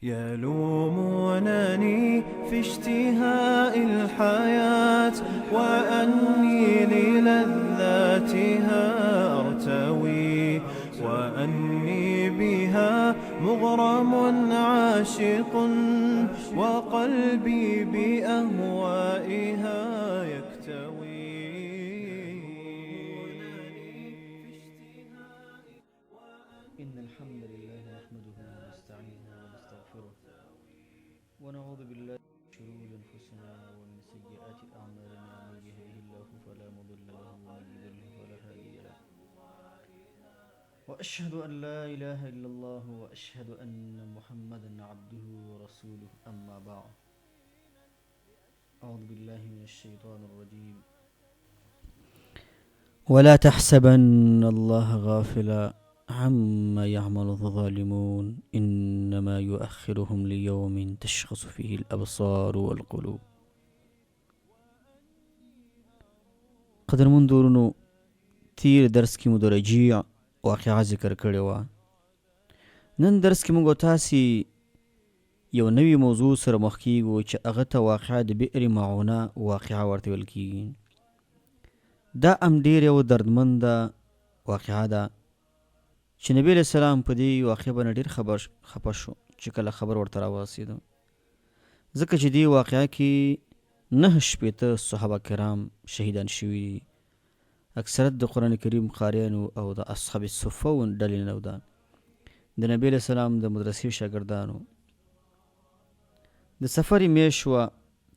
يلومونني في اشتهاء الحياة وأني للذاتها أرتوي وأني بها مغرم عاشق وقلبي بأهوائها يكتوي. إن الحمد لله نحمده ونستعينه ونستغفره ونعوذ بالله من شرور أنفسنا ومن سيئات أعمالنا، من يهده الله فلا مضل له ومن يضلل فلا هادي له، وأشهد أن لا إله إلا الله وأشهد أن محمدا عبده ورسوله، أما بعد، أعوذ بالله من الشيطان الرجيم. ولا تحسبن الله غافلا عما يعمل الظالمون إنما يؤخرهم ليوم تشخص فيه الأبصار والقلوب. قدرمن دورونو، تیر درس کې مو د رجیع واقعه ذکر کړې وه. نن درس کې موږ تاسې یو نوي موضوع سره مخ کیږو چې هغه ته واقعه د بئر معونه واقعه ورته ویل کیږي. دا هم ډیر یو دردمنده واقعه ده چې نبی علیه السلام په دې واقعه باندې ډیر خبر خپه شو چې کله خبر ورته راورسېده، ځکه چې دې واقعه کې 69 صحابه کرام شهیدان شوي دي. اکثرت د قرآن کریم قاریانو او د اصحاب صفه ډلې نه ده، د نبی علیه السلام د مدرسې شاګردانو. د سفر میاشت وه،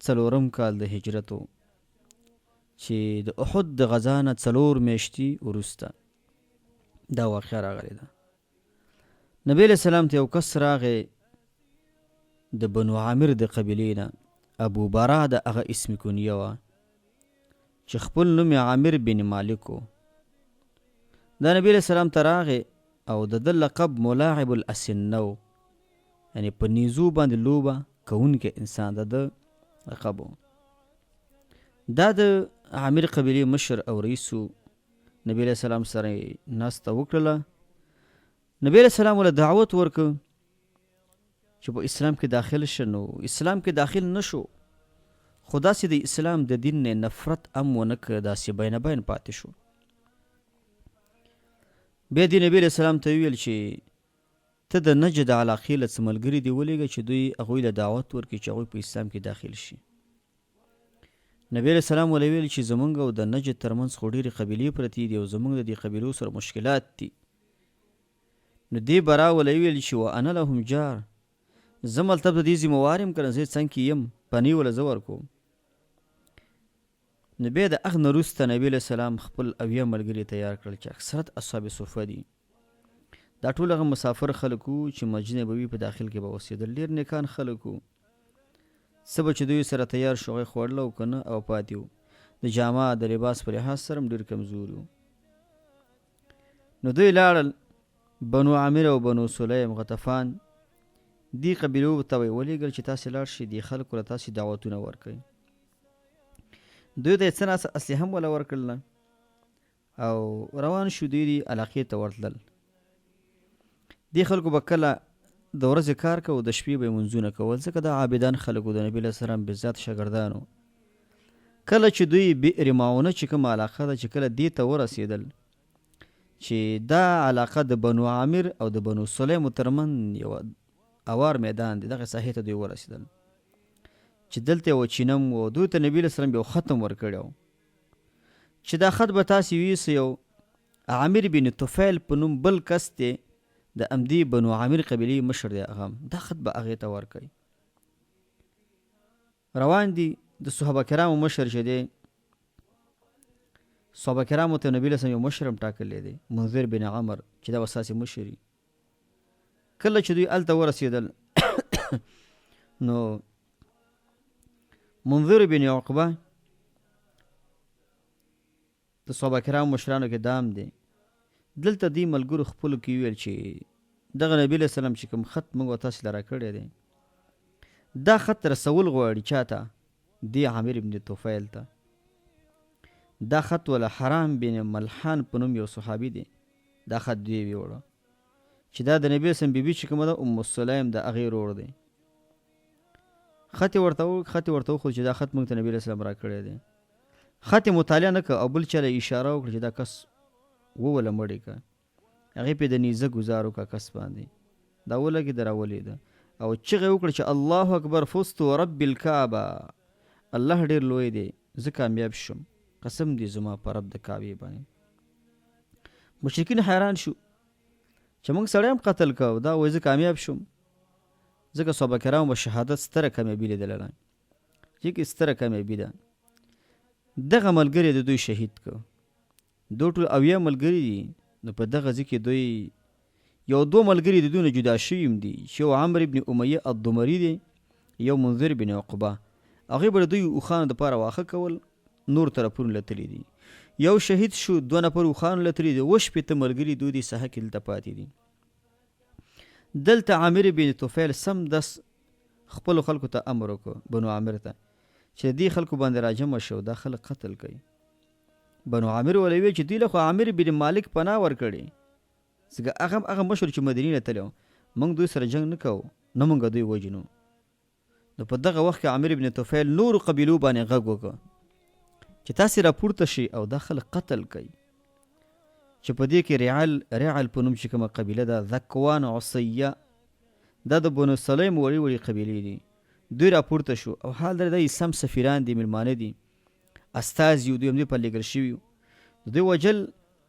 څلورم کال د هجرت و چې د احد د غزا نه 4 میاشتې وروسته دا واقعه راغلې ده. نبی علیه السلام ته یو کس راغی د بنو عامر د قبیلې نه، ابو برا د هغه اسم کنیه وه چې خپل نوم یې عامر بن مالک و. دا نبی علیه السلام ته راغی او د ده لقب ملاعب الاسنه و، یعنی په نیزو باندې لوبه کوونکی انسان د ده لقب و. دا د عامر قبیلې مشر او رئیس و. نبی علیه السلام سره یې ناسته وکړله. نبی علیه السلام له دعوت ورکړ چې په اسلام کې داخل شه. نو اسلام کې داخل نه شو، خو داسې د اسلام د دین نه نفرت هم ونه کړ، داسې بینه بین پاتې شو. بیا دې نبی علیه السلام ته وویل چې ته د نجد علاقې له څه ملګري دې ولېږه چې دوی هغوی له دعوت ورکړي چې هغوی په اسلام کې داخل شي. نبی علیه السلام ورته ویل چې زمونږ او د نجد ترمنځ خو ډېرې قبیلې پرتې دي او زمونږ د دې قبیلو سره مشکلات دي. نو دې برا وله ویل چې و انا لهم جار، زه مطلب د دې ذمه وار یم که نه، زه یې څنګ کې یم، پنې وله زه ورکوم. نو بیا د هغه نه وروسته نبی علیه السلام خپل 70 ملګري تیار کړل چې اکثرت اصحاب صفه دي. دا ټول هغه مسافر خلک وو چې مسجد نبوي په داخل کې به اوسېدل، ډېر نیکان خلک وو. څه به چې دوی سره تیار شو هغه یې خوړل او که نه او پاتې وو. د جامه د لباس په لحاظ سره هم ډېر کمزوري وو. نو دوی لاړل بنو عامر او بنو سلیم غطفان دې قبیلو ته یې ولېږل چې تاسې لاړ شئ دې خلکو له تاسې دعوتونه ورکړئ. دوی ته یې څه ناڅه اسلحه هم وله ورکړله او روان شو. دوی دې علاقې ته ورتلل. دې خلکو به کله د ورځې کار کوو، د شپې به یې لمونځونه کول، ځکه دا عابدان خلک وو، د نبي علیه السلام بالذات شاګردان وو. کله چې دوی بئر معونه چې کومه علاقه ده، چې کله دې ته ورسېدل چې دا علاقه د بنو عامر او د بنو سلیمو ترمنځ یو اوار میدان دی، دغه ساحې ته دوی ورسېدل چې دلته یوه چینه هم وه. دوی ته نبي علیه السلام یو خط هم ورکړی و چې دا خط به تاسې ویسئ او عامر بن طفیل په نوم بل کس دی، د همدې بنو عامر قبیلې مشر دی، هغه هم دا خط به هغې ته ورکړئ. روان دي د صحابه کرامو مشر چې دی، صحابه کرامو ته نبی له یو مشر هم ټاکلی دی، منذر بن عمر، چې دا به ستاسې مشر وي. کله چې دوی هلته ورسېدل نو منذر بن عقبه د صحابه کرامو مشرانو کې دام دی. دلته دی ملګرو خپلو کې ویل چې دغه نبی علیه السلام چې کوم خط موږ تاسې له راکړی دی، دا خط رسول غواړي چاته؟ دی عامر ابن طفیل ته. دا خط وله حرام بن ملحان په نوم یو صحابي دی، دا خط دوی ویوړه چې دا د نبی سم بیبي چې کومه ده ام سلیم د هغې ورور دی. خط یې ورته خط یې ورته وښود چې دا خط موږ ته نبی علیه السلام راکړی دی. خط یې مطالعه نه کړ او بل چا له اشاره وکړه چې دا کس ووله مړ یې که. هغې پې د نیزه ګزار وکړه کس باندې دا ولګېده راولېده او چغه یې وکړه چې الله اکبر فزت ورب الکعبه، الله ډېر لوی دی، زه کامیاب شوم، قسم دی زما په رب د کعبې باندې. مشرکین حیران شو چې موږ سړی هم قتل کړ، دا وایي زه کامیاب شوم، ځکه صحابه کرامو به شهادت ستره کامیابي لیدله ده، چې کې ستره کامیابي ده. دغه ملګری د دوی شهید کړ. دوی ټول 70 ملګري دي، نو په دغه ځای کې دوی یو دوه ملګري د دوی نه جدا شوي هم دي، چې یو عمرو بن امیه الضمري دی، یو منذر بن عقبه. هغوی به د دوی اوښانو دپاره واښه کول، نور طرفونو له تللي دي. یو شهید شو، دوه نفر اوښانو له تللي دي، 67 ملګري دوی دې ساحه کې دلته پاتې دي. دلته عامر بن طفیل سمدست خپلو خلکو ته امر وکړ، بنو عامر ته، چې د دې خلکو باندې راجمع شئ او دا خلک قتل کړئ. بنو عامر وله وی چې دوی له خو عامر بن مالک پناه ورکړي، ځکه هغه هم هغه مشر چې مدینې له تللی و، موږ دوی سره جنګ نه کوو، نه موږ دوی وژنو. نو په دغه وخت کې عامر بن طفیل نورو قبیلو باندې غږ وکړ چې تاسې راپورته شئ او دا خلک قتل کړئ، چې په دې کې رعل رعل په نوم چې کومه قبیله ده، ذکوان، عصیه، دا د بنو سلیم وړې وړې قبیلې دي، دوی راپورته شو. او حال دا د اسلام سفیران دي، میلمانه دي، استازي وو، دوی همدې پر لېږل شوي وو. د دوی وژل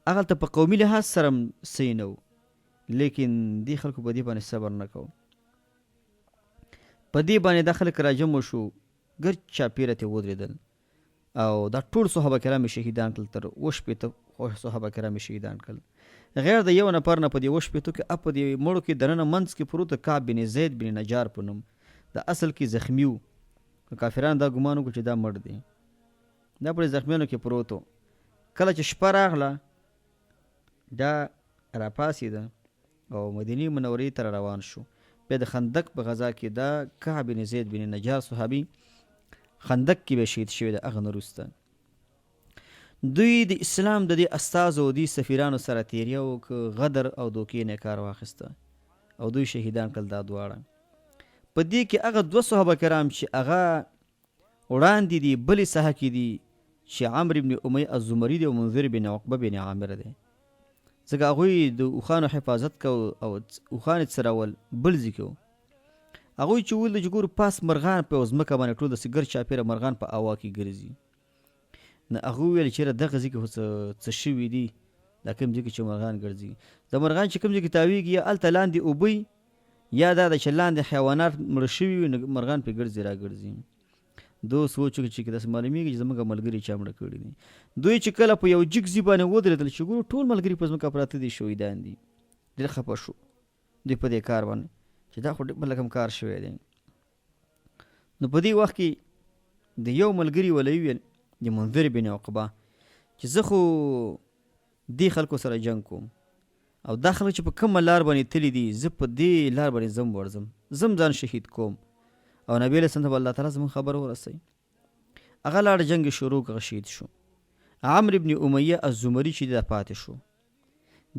هغلته په قومي لحاظ سره هم صحیح نه وو، لیکن دې خلکو په دې باندې صبر نه کوو. په دې باندې دا خلک راجمع شو، ګرد چاپېره ترې ودرېدل او دا ټول صحابه کرام یې شهیدان کړل، تر 67 صحابه کرام یې شهیدان کړل، غیر د یو نفر نه. په دې 67 کې په دې مړو کې دننه منځ کې پروت کعب بن زید بن نجار په نوم، د اصل کې زخمی و، نو کافرانو دا ګمان وکړ چې دا مړ دی، دا په زخمیانو کې پروت و. کله چې شپه راغله دا راپاڅېده او مدینې منورې ته روان شو. بیا د خندق په غزا کې دا کعب بن زید بن نجار صحابي خندق کې به شهید شوی د هغه نه وروسته دوی د اسلام د دې استازو او دې سفیرانو سره تیری وکړ، غدر او دوکې نه کار واخیسته او دوی شهیدان کړل دا دواړه. په دې کې هغه دوه صحابه کرام چې هغه وړاندې دي بلې ساحه کې دي، چې عمرو بن امیه الزمري دی او منذر بن عقبه بن عامر دی، ځکه هغوی د اوښانو حفاظت کو او اوښان یې څرول بل ځای کې وو. هغوی چې ولیدل چې ګورو پاس مرغان په یوه ځمکه باندې ټول داسې ګرد چاپېره مرغان په هوا کې ګرځي، نو هغوی ویل چېرې دغه ځای کې خو څه شوي دي، دا کوم ځای کې چې مرغان ګرځي، دا مرغان چې کوم ځای کې تاویږي یا هلته لاندې اوبه یا دا ده چې لاندې حیوانات مړه شوي وي، نو مرغان پرې ګرځي راګرځي. دوی سوچ وکړي چې داسې معلومیږي چې زموږ ملګري چا مړه کړي دي. دوی چې کله په یو جګ ځای باندې ودرېدل چې ګورو ټول ملګري په ځمکه پراته دي، شهیدان دي، ډېر خفه شو دوی په دې کار باندې چې دا خو ډېر بل رقم کار شوی دی. نو په دې وخت کې د یو ملګري وله وویل د منذر بن عقبه چې زه خو دې خلکو سره جنګ کوم او دا خلک چې په کومه لار باندې تللي دي زه په دې لار باندې ځم ورځم، زم ځان شهید کوم او نبی علیه السلام ته به الله تعالی زموږ خبر ورسوي. هغه لاړ جنګ یې شروع کړ، شهید شو. عمرو بن امیه الزمري چې دا پاتې شو،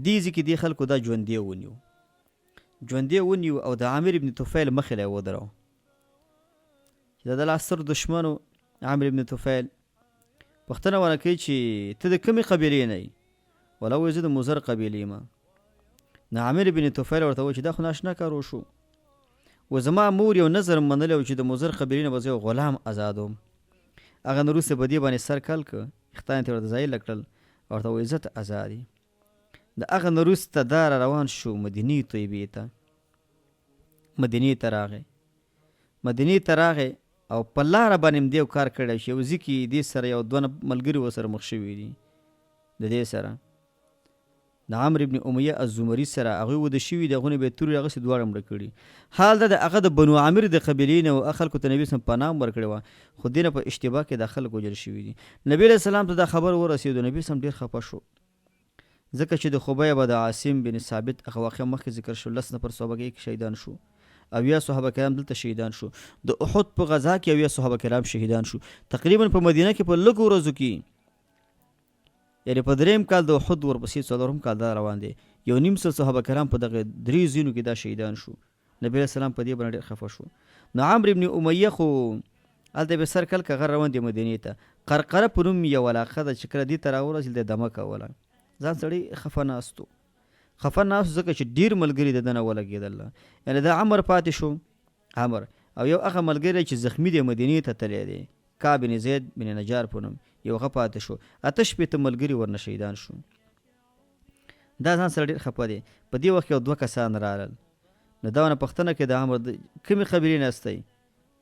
دې ځای کې دې خلکو دا ژوندی ونیو، ژوندی ونیو او د عامر ابن طفیل مخې له یې ودراوه چې دا د الله ستر دښمن و. عامر ابن طفیل پوښتنه ونه کوي چې ته د کومې قبیلې نه یې؟ ولا وایي زه د مضر قبیلې یم. نو عامر ابن طفیل ورته وایي چې دا خو ناشنا کار وشو، و زما مور یو نظر منلی و چې د مضر قبیلې نه به زه یو غلام ازادوم. هغه نه وروسته په دې باندې سر کل کړ، ویښتان یې ورته ځایله کړل او ورته وایي زه ته ازاد یې. د هغه نه وروسته دا را روان شو مدینې طیبې ته، مدینې ته راغی، مدینې ته راغی او په لاره باندې هم دیو کار کړی چې یو ځای کې دې سره یو دوه ملګري ورسره مخ شوي دي، د دې سره د عمرو ابن امیه الزمري سره هغوی وده شوي دي، هغوی نه به یې تورې راغستې دواړه مړه کړي. حال دا د هغه د بنو عامر د قبیلې نه و، خلکو ته نبي سم پناه هم ورکړې وه، خو دې نه په اشتباه کې دا خلک وژل شوي دي. نبي علیه السلام ته دا خبر ورسېدو، نبي سم ډېر خفه شو، ځکه چې د خبیب د عاصم بن ثابت هغه واقعه مخکې ذکر شو، 10 نفر صحابه کې شهیدان شو، 70 صحابه کرام دلته شهیدان شو، د احد په غزا کې 70 صحابه کرام شهیدان شو. تقریبا په مدینه کې په لږو ورځو کې، یعنی په دریم کال د احد ورپسې څلورم کال دا روان دی، یو نیم سل صحابه کرام په دغه درې ځینو کې دا شهیدان شو. نبی علیه السلام په دې باندې ډېر خفه شو. نو عمرو ابن امیه خو هلته به سر کل که غر روان دی مدینې ته، قرقره په نوم یو علاقه ده، چې کله دې ته راورسېد دی دمه کوله، ځان سړی خفه ناست و، خفه ناست ځکه چې ډېر ملګري د ده نه ولګېدل. یعنې دا عمر پاتې شو، عمر او یو هغه ملګری چې زخمی دی مدینې ته تللی دی، کعب بن زید بن نجار په نوم یو هغه پاتې شو. 68 ملګري ورنه شهیدان شو. دا ځان سره ډېر خفه دی. په دې وخت کې یو دوه کسان راغلل، نو دا ونه پوښتنه کوي د عمر د کومې قبیلې نه یاستئ؟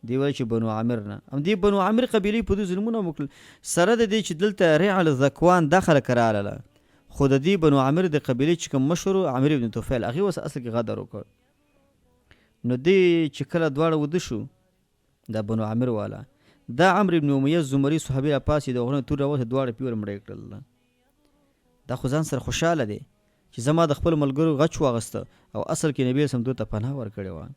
دی وایي چې بنو عامر نه. همدې بنو عامر قبیلې په دوی ظلمونه وکړل، سره د دې چې دلته رعل ذکوان دا خلک راغله، خو د دې بنو عامر د قبیلې چې کوم مشر و عامر ابن طفیل، هغې اوس اصل کې غدر وکړ. نو دې چې کله دواړه وده شو دا بنو عامر والا، دا عمرو ابن امیه زمري صحابي راپاڅېد او غرونه تور راووت، دواړه پې ور مړې کړل. دا خو ځان سره خوشحاله دی چې زما د خپلو ملګرو غچ واغسته او اصل کې نبي علیه دوی ته پناه ورکړې وه.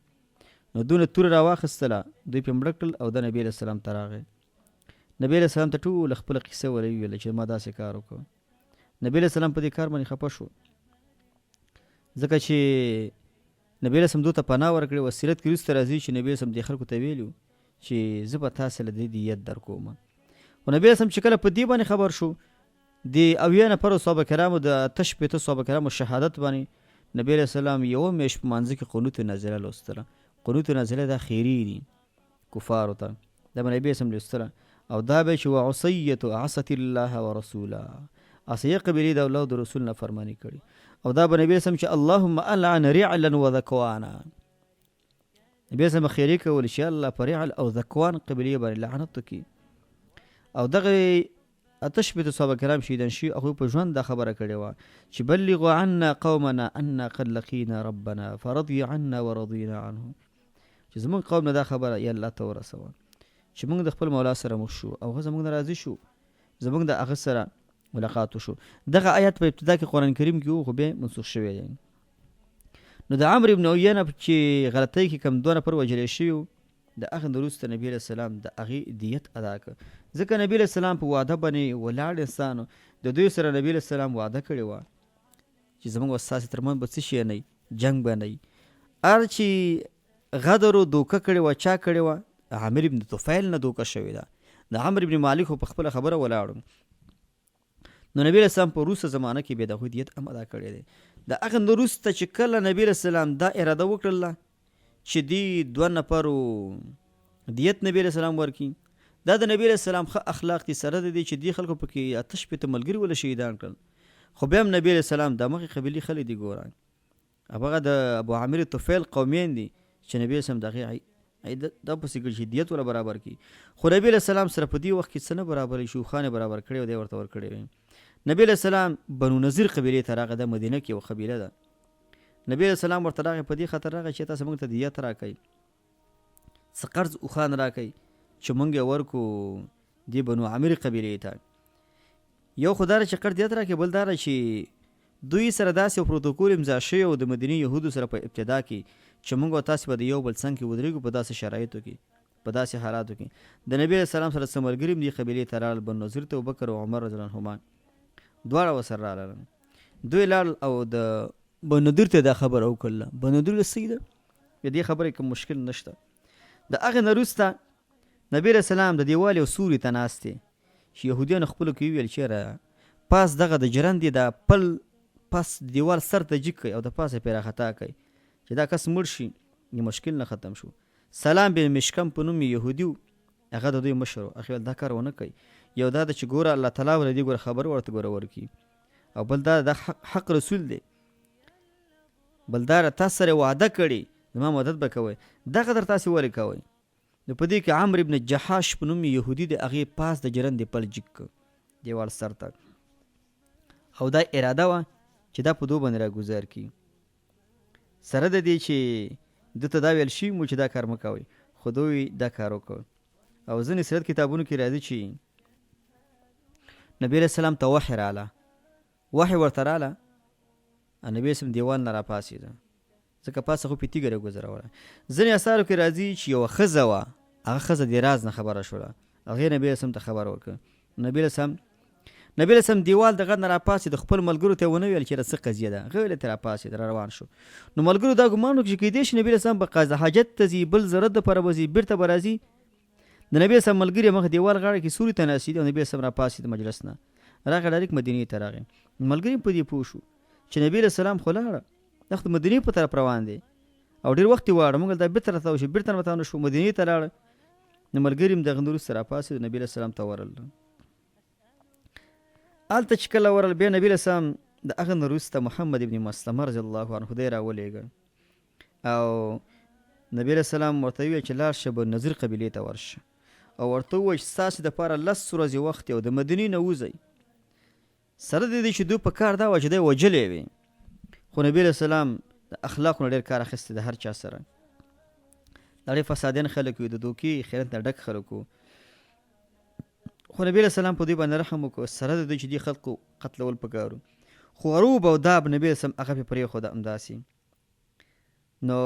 نو دونه توره راواخیستله، دوی پې مړه کړل او دا نبي علیه السلام ته راغی. نبي علیه السلام ته ټوله خپله قصه ور وویله چې ما داسې کار وکړ. نبي علیه السلام په دې کار باندې خفه شو، ځکه چې نبي علیه السلام دوی ته پناه ورکړې وه. سیرت کې وروسته راځي چې نبي علیه السلام دې خلکو ته ویلي چې زه به تاسې له دې دیت در کوم. خو نبي علیه السلام چې کله په دې باندې خبر شو، د 70 نفرو صحابه کرامو د 68 صحابه کرامو شهادت باندې نبی علیه السلام یوه میاشت په مانځه کې قنوت نازله لوستله. قنوت نازله دا خیرې دي کفارو ته، دا به نبی علیه لوستله او دا به چې وعصیت عصت الله ورسوله، عصیه قبیلې د الله او د رسول نه فرمانی کړي. او دا به نبی علیه چې اللهم العن رعلا وذکوانا، نبی علیه خیرې کول چې الله په رعل او ذکوان قبیلې باندې لعنت وکړي. او دغه 68 صحابه کرام شهیدان شوي، هغوی په ژوند دا خبره کړې وه چې بلغوا عنا قومنا انا قد لقینا ربنا فرضي عنا ورضینا عنه، چې زموږ قوم نه دا خبره یا الله ته ورسوه چې موږ د خپل مولا سره مخ شو او هغه زموږ نه راضي شو، زموږ د هغه سره ملاقات وشو. دغه آیت په ابتدا کې قرآن کریم کې و، خو بیا منسوخ شوی دی. نو د عمرو ابن عینه چې غلطۍ کې کوم دوه نفر وژل شوي وو، د هغه نه وروسته نبي علیه السلام د هغې دیت ادا کړ، ځکه نبي علیه السلام په وعده باندې ولاړ انسان، د دوی سره نبي علیه السلام وعده کړې وه چې زموږ او ستاسې ترمنځ به څه شی نه وي، جنګ به نه وي. هر چې غدر و دوکه کړې وه، چا کړې وه؟ عامر ابن طفیل نه دوکه شوې ده. د عمرو ابن مالک خو په خپله خبره ولاړ. نو نبی علیه السلام په وروسته زمانه کې بیا د هغوی دیت هم ادا کړی دی. د هغه نه وروسته چې کله نبی علیه السلام دا اراده وکړله چې دی دوه نفرو دیت نبی علیه السلام ورکړي، دا د نبی علیه السلام ښه اخلاق دي، سره د دې چې دې خلکو پکې 68 ملګري وله شهیدان کړل، خو بیا هم نبی علیه السلام د همغې قبیلې خلک دي، ګوره هغه د ابو عامر طفیل قومیان دي چې نبی علیه السلام د هغې دا پسې کړي چې دیت وله برابر کړي. خو نبی علیه السلام سره په دې وخت کې څه نه برابرې شو، اوښان یې برابر کړی او دی ورته ورکړی وي. نبی علیه السلام بنو نظیر قبیلې ته راغی، دا مدینه کې یوه قبیله ده. نبی علیه السلام ورته راغی، په دې خاطر راغی چې تاسو موږ ته دیت راکړئ، څه قرض اوښان راکړئ چې موږ یې ورکړو دې بنو عامر قبیلې ته. یو خو دا چې قرض دیت راکړي، بل دا چې دوی سره داسې یو پروتوکول امضا شوی و د مدینې یهودو سره په ابتدا کې چې موږ او تاسې به د یو بل څنګ کې ودرېږو په داسې شرایطو کې، په داسې حالاتو کې. د نبي علیه السلام سره څه ملګري هم دې قبیلې ته راغلل، بنو نضیر ته، ابوبکر او عمر رضی الله عنهما دواړه ورسره راغلل. دوی لاړل او د بنو نضیر ته دا خبره وکړله. بنو نضیر ویل صحیح ده، د دې خبرې کوم مشکل نشته. د هغې نه وروسته نبي علیه السلام د دیوال یو سوري ته ناست دی چې یهودیانو خپلو کې وویل چېرې پاس دغه د جرندې دا پل پاس دیوال سر ته جیګ کړئ او د پاسه پرې راخطا کړئ چې دا کس مړ شي، د مشکل نه ختم شو. سلام بن مشکم په نوم یهودي و، هغه د دوی مشر و. هغه ویل دا کار ونه کوي، یو دا ده چې ګوره الله تعالی به له دې ګوره خبر ورته ګوره ورکړي، او بل دا دا حق رسول دی، بل دا ده تاسو سره وعده کړې زما مدد به کوئ، دغه در تاسې ولې کوئ؟ نو په دې کې عمرو ابن جحاش په نوم یهودي د هغې پاس د جرندې پل جیګ کړ دیوال سر ته، او دا اراده وه چې دا په دوه باندې راګوزار کړي. سره د دې چې ده ته دا ویل شوي مو چې دا کار مه کوئ، خو دوی دا کار وکړ. او ځینې سیرت کتابونو کې راځي چې نبی علیه السلام ته وحی راله، وحی ورته راله، نبی علیه السلام دیوال نه راپاڅېده، ځکه پاسه خو پې تیږه راګوزروله. ځینې اثارو کې راځي چې یوه ښځه وه، هغه ښځه د راز نه خبره شوله، هغې نبی علیه السلام ته خبر ورکړ. نبی علیه السلام نبی علیه السلام دیوال د غر نه راپاڅېد، خپل ملګرو ته یې ونه ویل چې څه قضیه ده، هغه ویل ته راپاڅېد را روان شو. نو ملګرو دا ګمان وکړ چې کېدای شي نبی علیه السلام به قضا حاجت ته ځي، بل ضرورت دپاره به ځي، بېرته به راځي. د نبی علیه السلام ملګري مخ دیوال غاړه کې سوري ته ناست دي او نبی علیه السلام راپاڅېد مجلس نه راغی، ډایرک مدینې ته راغی. ملګري په دې پوه شو چې نبی علیه السلام خو لاړه، دا خو د مدینې په طرف روان دی او ډېر وخت یې واړه، موږ دا بېرته راتاو شو، بېرته راتاو نه شو، مدینې ته لاړه. نو ملګري هم دغه نه وروسته راپاڅېد، نبی علیه السلام ته ورغلل. هلته چې کله ورغلل، بیا نبی علیه السلام د هغه نه وروسته محمد ابن مسلمه رضی الله عنه دی راولېږه او نبی علیه السلام ورته وویل چې لاړ شه بنو نضیر قبیلې ته ورشه او ورته ووایه چې ستاسې دپاره لس ورځې وخت دی او د مدینې نه وځئ. سره د دې چې دوی په کار دا وه چې دی وژلی وي، خو نبی علیه السلام د اخلاقو نه ډېر کار اخیستی د هر چا سره. دا ډېر فسادیان خلک وي، د دوکې خیانت نه ډک خلک وو، خو نبی علیه السلام په دوی باندې رحم وکړ. سره د دوی چې دې خلکو قتلول پکار وو، خو عروب او داب نبی علیه السلام هغه پرې پرېښوده همداسې. نو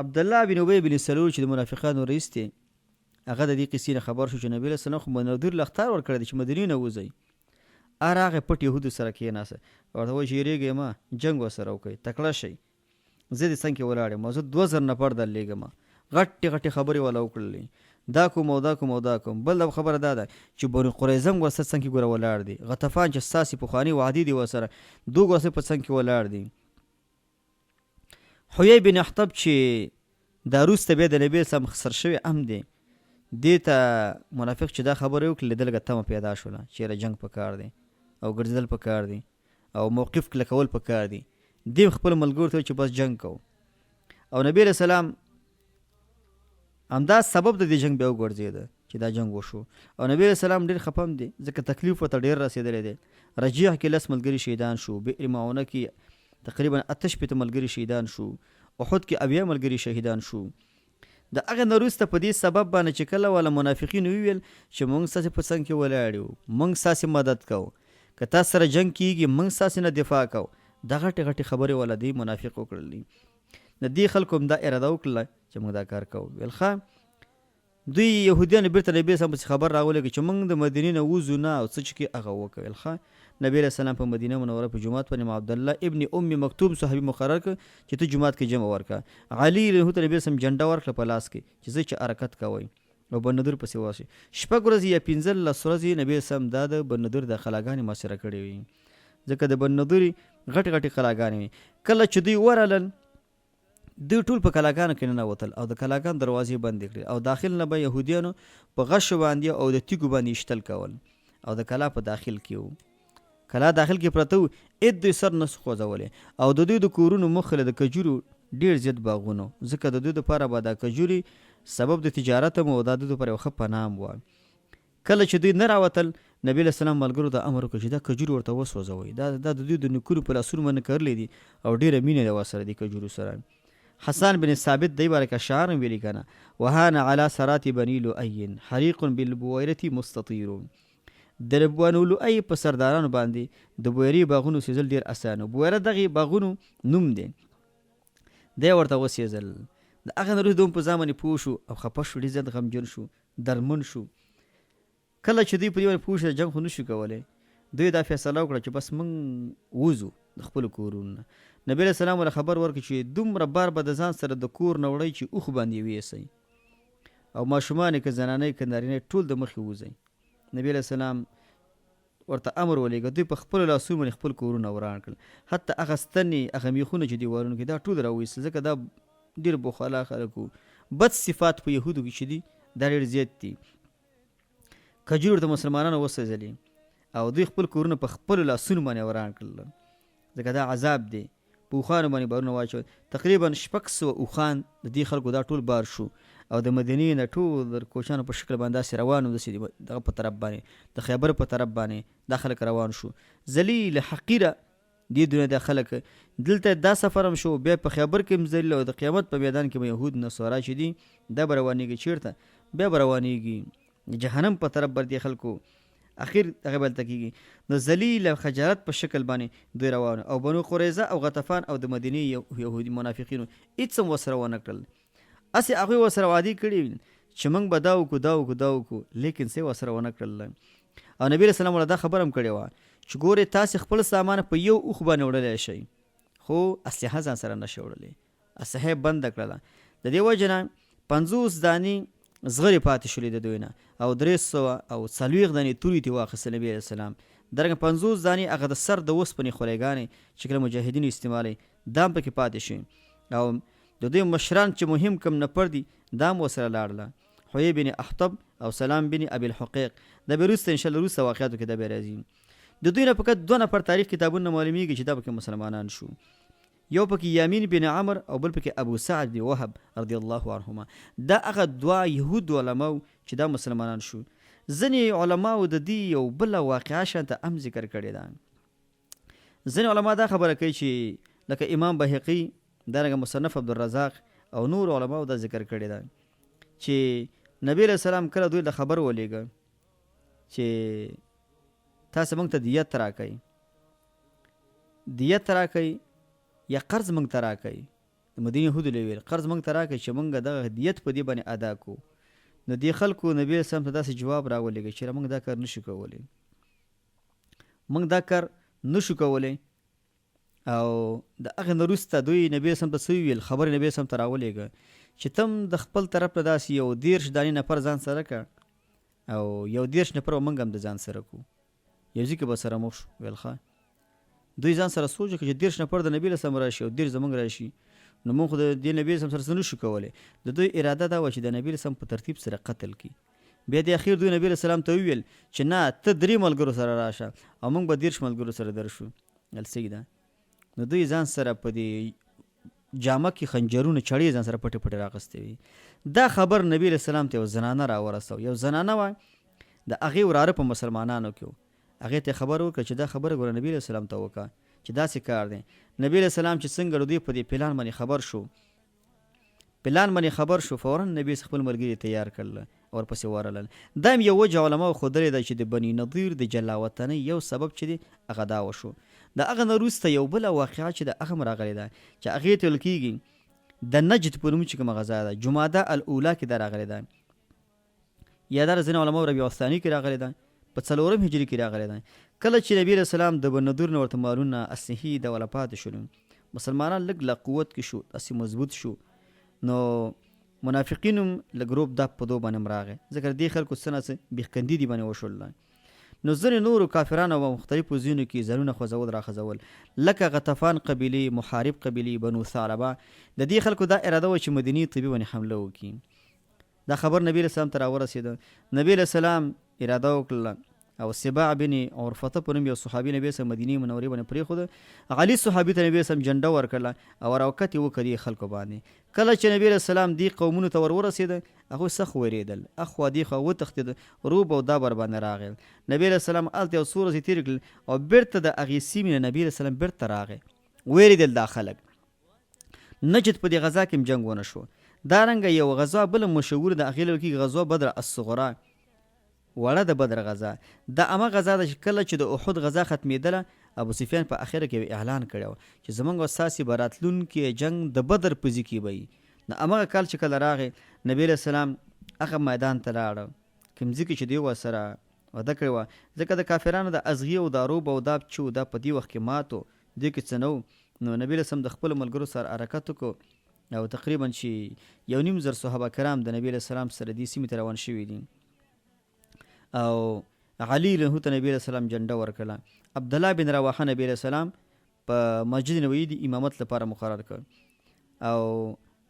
عبدالله بن ابی بن سلول چې د منافقانو رئیس دی، هغه د دې قصې نه خبر شو چې نبی علیه السلام خو بنو نضیر له اخطار ورکړی دی چې مدینې نه وځئ. هغه پټ یهودو سره کېناسته، ورته وایي چې یېرېږئ مه، جنګ ورسره وکړئ، تکړه شئ، زه دې څنګ کې ولاړ یم او زه 2000 نفر در لېږم. غټې غټې خبرې ولا وکړلې، دا کوم او دا کوم او دا کوم. بل خبره دا ده چې بنو قریظه هم ورسره څنګ کې ګوره ولاړ دي، غطفان چې ستاسې پخوانۍ وعدې دي ورسره، دوی ورسره په څنګ کې ولاړ دي. حیی بن اخطب چې دا وروسته بیا د نبي اسلام خسر شوی هم دی، دې ته منافق چې دا خبره وکړه، ده لږه تمه پیدا شوله چې یاره جنګ پکار دی او ګرځېدل پکار دی او موقف کلکول پکار دی. دی خپل ملګرو ته چې بس جنګ کوو او نبی علیه السلام همدا سبب د دې جنګ بیا وګرځېده چې دا جنګ وشو. او نبی علیه السلام ډېر خفه هم دی ځکه تکلیف ورته ډېر رسېدلی دی. رجیع کې 10 ملګري شهیدان شو، بئر معونه کې تقریبا 68 ملګري شهیدان شو، احد کې 70 ملګري شهیدان شو. د هغه نه وروسته په دې سبب باندې چې کله والا منافقینو وویل چې مونږ ستاسې په څنګ کې ولاړ یو، مونږ ستاسې مدد کوو، که تاسو سره جنګ کیږي مونږ ستاسې نه دفاع کوو، دا غټې غټې خبرې والا دی منافق وکړلې. د دې خلکو هم دا اراده وکړله چې مونږ دا کار کوو. ویل ښه، دوی یهودیانو بیرته نبی اسلام پسې خبر راولېږه چې مونږ د مدینې نه وځو نه او څه چې کې هغه وکړه. ویل ښه، نبی علیه السلام په مدینه منوره په جومات باندې عبدالله ابن ام مکتوم صحابي مقرر کړ چې ته جومات کې جمع ورکړه. علي له ته نبی اسلام جنډه ورکړه په لاس کې چې زه چې حرکت کوئ او بنو نضیر پسې ورشي. 6 ورځې یا 15 ورځې نبی اسلام دا د بنو نضیر د قلاګانې محاصره کړې وې، ځکه د بنو نضیر غټې غټې قلاګانې وې. کله چې دوی ورغلل، دوی ټول په کلاګانو کې ننوتل او د کلاګان دروازې بندې کړې او داخل نه به یهودیانو په غشو باندې او د تیږو باندې ایشتل کول او د کلا په داخل کې وو، کلا داخل کې پرته وو، هېڅ دوی سر نه سو خوځولی. او د دوی د کورونو مخې له د کجورو ډېر زیات باغونه، ځکه د دوی دپاره به دا کجوري سبب د تجارت هم او دا د دوی دپاره یو ښه پناه هم وه. کله چې دوی نه راوتل، نبي علیه السلام ملګرو ته امر وکړ چې دا کجوري ورته وسوځوئ، دا دا د دوی د نیکونو په لاسونو باندې کرلې دي او ډېره مینه ده ورسره دې کجورو سره. حسان بن ثابت دی باره کې اشعار هم ویلي کنه، وهان علی سرات بني لؤی حریق بالبویرة مستطیر. د بنو لؤی په سردارانو باندې د بویرې باغونو سیزل ډېر اسان و. بویره دغې باغونو نوم دی، دی ورته وسیزل. د هغه نه وروسته دوم په ځان باندې پوه شو او خپه شو، ډېر زیات غمجن شو، درمن شو. کله چې دوی په دې باندې پوه شو جنګ خو نشو کولی، دوی دا فیصله وکړه چې بس موږ وځو د خپلو کورونو نه. نبی علیه السلام ورله خبر ورکړ چې دومره بار به د ځان سره د کور نه وړئ چې اوښ باندې ویسئ او ماشومان یې که زنانه که نارینه ټول د مخې وځئ. نبی علیه السلام ورته امر ولېږه، دوی په خپلو لاسونو باندې خپل کورونه وران کړل، حتی هغه ستنې، هغه میخونه چې دیوالونو کې دا ټول راوایستل، ځکه دا ډېر بخلا خلک وو. بد صفات په یهودو کې چې دي دا ډېر زیات دي. کجورې ورته مسلمانانو وسوځلې او دوی خپل کورونه په خپلو لاسونو باندې وران کړل، ځکه دا عذاب دی. په اوښانو باندې بارونه واچول، تقریبا 600 اوښان د دې خلکو دا ټول بار شو او د مدینې نه ټول د کوچانو په شکل باندې داسې روان وو، داسې دغه په طرف باندې د خیبر په طرف باندې دا خلک روان شو. ذلیل حقیره دې دنیا دا خلک دلته دا سفر هم شو، بیا په خیبر کې هم ذلیل او د قیامت په میدان کې به یهود نصارا چې دي دا به روانېږي چېرته؟ بیا به روانېږي جهنم په طرف بر دې خلکو اخیر هغه بلته کیږي. نو ذلیل او خجالت په شکل باندې دوی روان او بنو قریظه او غطفان او د مدینې یهودي منافقینو هیڅ هم ورسره ونه کړل. هسې هغوی ورسره وعدې کړې وې چې موږ به دا وکړو دا وکړو دا وکړو، لیکن څه یې ورسره ونه کړل. او نبی علیه السلام ورته دا خبره هم کړې وه چې ګورئ تاسې خپل سامان په یو اوښ باندې وړلی شئ، خو اسلحه ځان سره نه شئ وړلی. اسلحه یې بنده کړله. د دې وجې نه 50 دانې زغرې پاتې شولې د دوی نه او 340 دانې تورې ترې واخیستې نبي علیه السلام. دارنګه 50 دانې هغه د سر د اوسپنې خولۍګانې چې کله مجاهدینو استعمالوي دا هم پکې پاتې شوې او د دوی مشران چې مهم کوم نفر دي دا هم ورسره لاړله، حیی بن اخطب او سلام بن ابي الحقیق. دا به وروسته انشاءالله وروسته واقعاتو کې دا به راځي. د دوی نه فقط دوه نفر تاریخ کتابونو نه معلومیږي چې دا پکې مسلمانان شو. یو پکې یامین بن عمر او بل پکې ابو سعد بن وهب رضی الله عنهما. دا هغه دوه یهود علماء چې دا مسلمانان شو. ځینې علماو د دې یو بله واقعه شانته هم ذکر کړې ده. ځینې علما دا خبره کوي چې لکه امام بهقي، دارنګه مصنف عبدالرزاق او نور علماو دا ذکر کړې ده چې نبی علیه السلام کله دوی له خبر ولېږه چې تاسو موږ ته دیت راکړئ، دیت راکړئ یا قرض موږ ته راکړئ، د مدینې یهودو له ویل قرض موږ ته راکړئ چې موږ دغه دیت په دې باندې ادا کړو. نو دې خلکو نبی علیه السلام ته داسې جواب راولېږه چې موږ دا کار نشو کولی، موږ دا کار نشو کولی. او د هغې نه وروسته دوی نبی علیه السلام ته څه وویل، خبرې نبی علیه السلام ته راولېږه چې ته هم د خپل طرف نه داسې یو 30 دانې نفر ځان سره کړه او یو 30 نفر به موږ هم د ځان سره کړو، یو ځای کې به سره مخ شو. ویل ښه، دوی ځان سره سوچ وکړ چې 30 نفر د نبی علیه السلام راشي او 30 زموږ راشي، نو موږ خو د دې نبی علیه السلام سره څه نشو کولی. د دوی اراده دا وه چې د نبی علیه السلام په ترتیب سره قتل کړي. بیا د اخیر دوی نبی علیه السلام ته وویل چې نه، ته درې ملګرو سره راشه او موږ به 30 ملګرو سره درشو. ویل صحیح ده. نو دوی ځان سره په دې جامه کې خنجرونه چړې ځان سره پټې پټې راغستې وي. دا خبر نبی علیه السلام ته یو زنانه راورسو، یو زنانه وه د هغې وراره په مسلمانانو کې و، هغې ته خبر ورکړه چې دا خبره ګوره نبی علیه السلام ته وکړه چې داسې کار دی. نبی علیه السلام چې څنګه د دوی په دې پلان باندې خبر شو، پلان باندې خبر شو، فورا نبی خپل ملګري تیار کړل او ورپسې ورغلل. دا هم یو وجه علماو ښودلې ده چې د بني نضیر د جلا وطنۍ یو سبب چې دی هغه دا وشو. د هغه نه وروسته یو بله واقعه چې ده هغه هم راغلې ده چې هغې ته ویل کیږي د نجد په نوم چې کومه غزا ده، جماده الاولی کې دا راغلې ده، یا دا د ځینو علماو ربیع الثاني کې راغلې ده، په څلورم هجري کې راغلې ده. کله چې نبی علیه السلام د بني نضیر نه ورته مالونه اسلحې دا ولا پاتې شول، مسلمانان لږ لا قوت کې شو، داسې مضبوط شو، نو منافقین هم لږ روب داب په دو باندې هم راغی، ځکه دې خلکو څه ناڅه بیخکندي دي باندې وشول. نو ځینې نورو کافرانو به مختلفو ځینو کې ځانونه خوځول راخځول، لکه غطفان قبیلې، محارب قبیلې، بنو ثعلبه. د دې خلکو دا اراده وه چې مدینې طیبې باندې حمله وکړي. دا خبر نبی علیه السلام ته راورسېده. نبی علیه السلام اراده وکړله او سباع بن عرفته په نوم یو صحابي نبی علیه السلام مدینې منورې باندې پرېښود. علي صحابي ته نبی علیه السلام جنډه ورکړله او راوکت یې وکړ دې خلکو باندې. کله چې نبی علیه السلام دې قومونو ته ور ورسېده، هغوی سخت وېرېدل، اخوا دېخوا وتښتېده، روب او داب ورباندې راغی. نبی علیه السلام هلته یو څو ورځې تېرې کړل او بېرته د هغې سیمې نه نبی علیه السلام بېرته راغی. وېرېدل دا خلک. نجد په دې غزا کې هم جنګ ونه شو. دا رنګه یوه غزا بله مشهوره ده هغې له کېږي غزوه بدر الصغرا، وړه د بدر غزا. دا هغه غزا ده چې کله چې د احد غزا ختمېدله ابو سفیان په اخره کې یو اعلان کړی و چې زمونږ او ستاسې به راتلونکی جنګ د بدر په ځي کې به وي. نو همغه کال چې کله راغی نبی علیه السلام هغه میدان ته لاړ کوم ځي کې چې دوی ورسره وعده کړې وه، ځکه د کافرانو د ازغي او د اروب او داب چې و دا په دې وخت کې مات و، دې کې څه نه و. نو نبی علیه السلام د خپلو ملګرو سره حرکت وکړ او تقریبا چې 1500 صحابه کرام د نبی علیه السلام سره دې سیمې ته روان شوي دي او علی له ته نبی علیه السلام جنډه ورکړه. عبدالله بن رواحه نبی علیه السلام په مسجد نبوي د امامت لپاره مقرر کړ او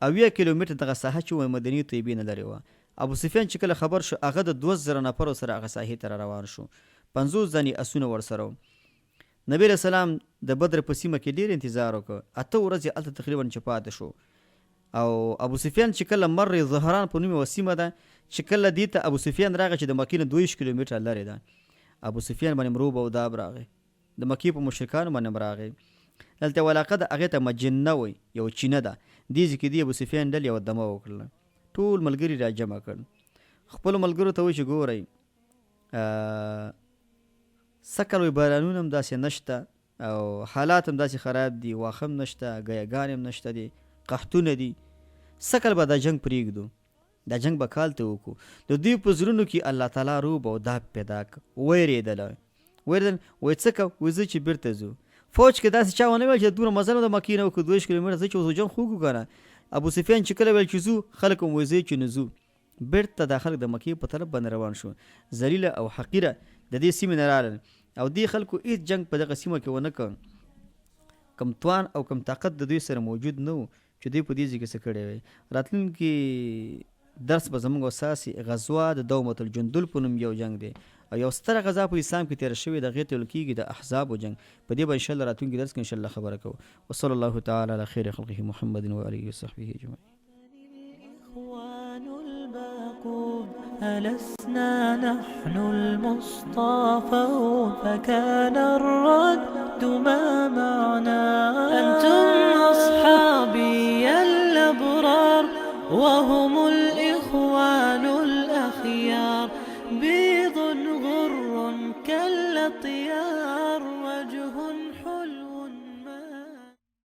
70 کیلومتر دغه ساحه چې وه مدینې طیبې نه لرې وه. ابو سفیان چې کله خبر شو هغه د 2000 نفرو سره هغه ساحې ته را روان شو، 50 دانې اسونه ورسره وو. نبی علیه السلام د بدر په سیمه کې ډیر انتظار وکړ، 8 ورځې هلته تقریبا چې پاتې شو. او ابو سفیان چې کله مر ظهران په نوم یوه سیمه ده چې کله دې ته ابو سفیان راغی چې د مکې نه 22 کیلومتره لرې ده، ابو سفیان باندې مروب او داب راغی، د مکې په مشرکانو باندې هم راغی. دلته یوه علاقه ده هغې ته مجنه وایي، یوه چینه ده، دې ځای کې دې ابو سفیان ډلې یوه دمه وکړله، ټول ملګري را جمع کړل، خپلو ملګرو ته وایي چې ګورئ سږ کال وایي بارانونه هم داسې نشته او حالات هم داسې خراب دي، واښه هم نشته، ګیاګانې هم نشته دي، قحطونه دي، سږ کال به دا جنګ پرېږدو. دا جنګ به کال ته وکړو. د دوی په زړونو کې الله تعالی روب او داب پیدا کړ. ویرېدل، ویرېدل، وایي څه کوو؟ وایي ځو چې بیرته ځو. فوج کې داسې چا ونه ویل چې دومره مزل مو د مکې نه وکړو، 22 کیلومتره، ځه چې اوس جنګ خو وکړو که نه. ابو سفیان چې کله ویل چې ځو، خلک هم وایي ځئ چې نه ځو. بیرته دا خلک د مکې په طرف باندې روان شو. ذلیله او حقیره د دې سیمې نه راغلل او دې خلکو هیڅ جنګ په دغه سیمه کې ونه کړ. کوم توان او کوم طاقت د دوی سره موجود نه و چې دوی په دې ځای کې څه کړی وی. راتلونکي درس به زموږ او ستاسې غزوه د دومة الجندل په نوم یو جنګ دی او یو ستره غزا په اسلام کې تیره شوې ده، هغې ته ویل کیږي د احزابو جنګ. په دې به ان شاءالله راتلونکي درس کې ان شاءالله خبره کوو. وصلی الله تعالی علی خیر خلقه محمد وآله وصحبه اجمعین. الإخوان الباقون ألسنا نحن المصطفون فكان الرد ما معنا أنتم أصحابي الأبرار وهم